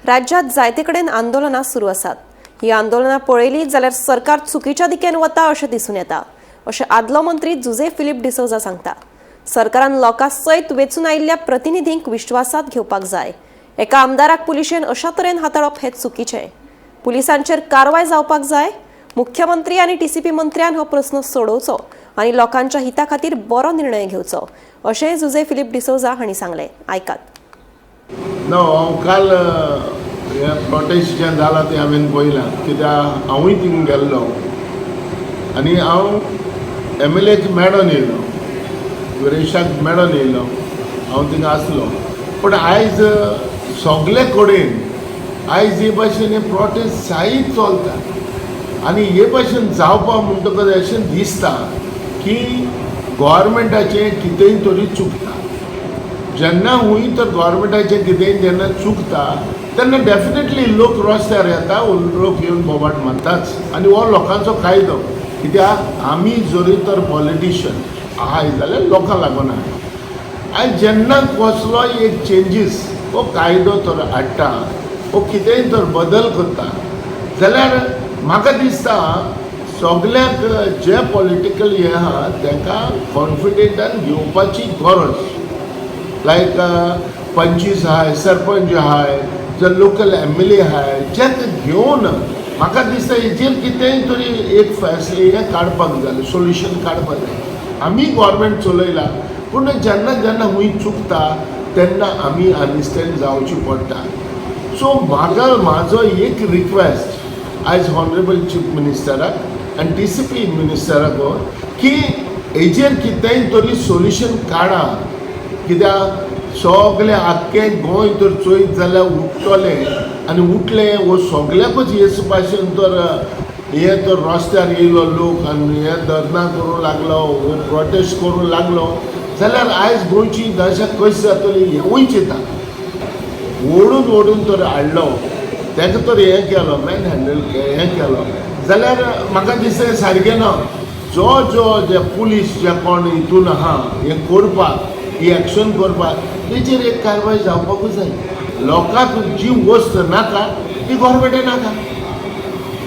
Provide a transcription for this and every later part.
राज्यात जायते कडेन आंदोलनां सुरू आसात. ही आंदोलनां पळयली जाल्यार सरकार चुकीच्या दिकेन वता अशें दिसून येता, अशें आदलो मंत्री जुझे फिलीप डिसोजा सांगता. सरकारान लोकां सयत वेंचून आयिल्ल्या प्रतिनिधींक विश्वासात घेवपाक जाय. एका आमदाराक पुलिशेन अशा तरेन हाताळप हें चुकीचें. पुलिसांचेर कारवाय जावपाक जाय. मुख्यमंत्री आनी टीसीपी मंत्र्यान हो प्रस्न सोडोवचो आनी लोकांच्या हिता खातीर बरो निर्णय घेवचो, अशें जुझे फिलीप डिसोजा हांणी सांगलें. आयकात. ना, हांव काल हें प्रोटेस्ट जें जालां तें हांवें पळयलां, कित्याक हांवूय थिंग गेल्लो आनी हांव एमएलएक मेळोन येयलो, विरेशाक मेळोन येयलो. हांव थिंगा आसलो. पूण आयज सगळे कडेन आयज हे भाशेन हे प्रोटेस्ट जायत चलता आनी हे भाशेन जावपा म्हणटकच अशें दिसता की गोवोरमेंटाचें कितेंय तरी चुकता. जेन्ना हुंय तर गोवोरमेंटाचें कितेंय जेन्ना चुकता, तेन्ना डेफिनेटली लोक रस्त्यार येता, लोक येवन बोबाट मारताच आनी हो लोकांचो कायदो, कित्याक आमी जरी तर पॉलिटिशियन आहाय जाल्यार लोकांक लागून आहाय. आनी जेन्ना कसलोय एक चेंजीस हो कायदो तर हाडटा, वो कितेंय तर बदल करता जाल्यार म्हाका दिसता सगल्यांक जे पॉलिटिकल हें आहा तांकां कॉन्फिडंटान घेवपाची गरज. लायक पंचीस आहाय, सरपंच आहाय, जर लोकल एमएलए आहाय, जेका घेवन म्हाका दिसता हेजेर कितेंय तरी एक फैसले हें काडपाक जाय, सोल्युशन काडपाक जाय. आमी गोवोरमेंट चलयला, पूण जेन्ना जेन्ना खूंय चुकता तेन्ना आमी अंडरस्टँड जावची पडटा. सो म्हाका म्हाजो एक रिक्वेस्ट आयज ऑनरेबल चीफ मिनिस्टराक आनी टीसीपी मिनिस्टराक की हेजेर कितेंय तरी सोल्युशन काडा, कित्याक सगळे आख्खें गोंय तर चोयत जाल्यार उठतलें आनी उठलें हो सगळ्याकूच हेच भाशेन तर हे तर रस्त्यार येयलो लोक आनी हे धरणां करूंक लागलो, हो प्रोटेस्ट करूंक लागलो जाल्यार आयज गोंयची दशा कशी जातली हेंवूय चिंता. ओडून ओडून तर हाडलो ताका, तर हें केलो, मॅन हँडल हें केलो जाल्यार म्हाका दिसता सारकें ना. जो जो जे पुलीस जे कोण हितून आहा हें करपाक, ही एक्शन करपाक, तेचेर एक कारवाय जावपाकूच जाय. लोकांक जी वस्त नाका ती गोवोरमेंटाक नाका.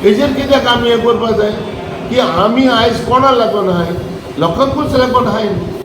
हेजेर कित्याक आमी हें करपाक जाय की आमी आयज कोणा लागून आहाय? लोकांकूच लागून आहाय न्हू.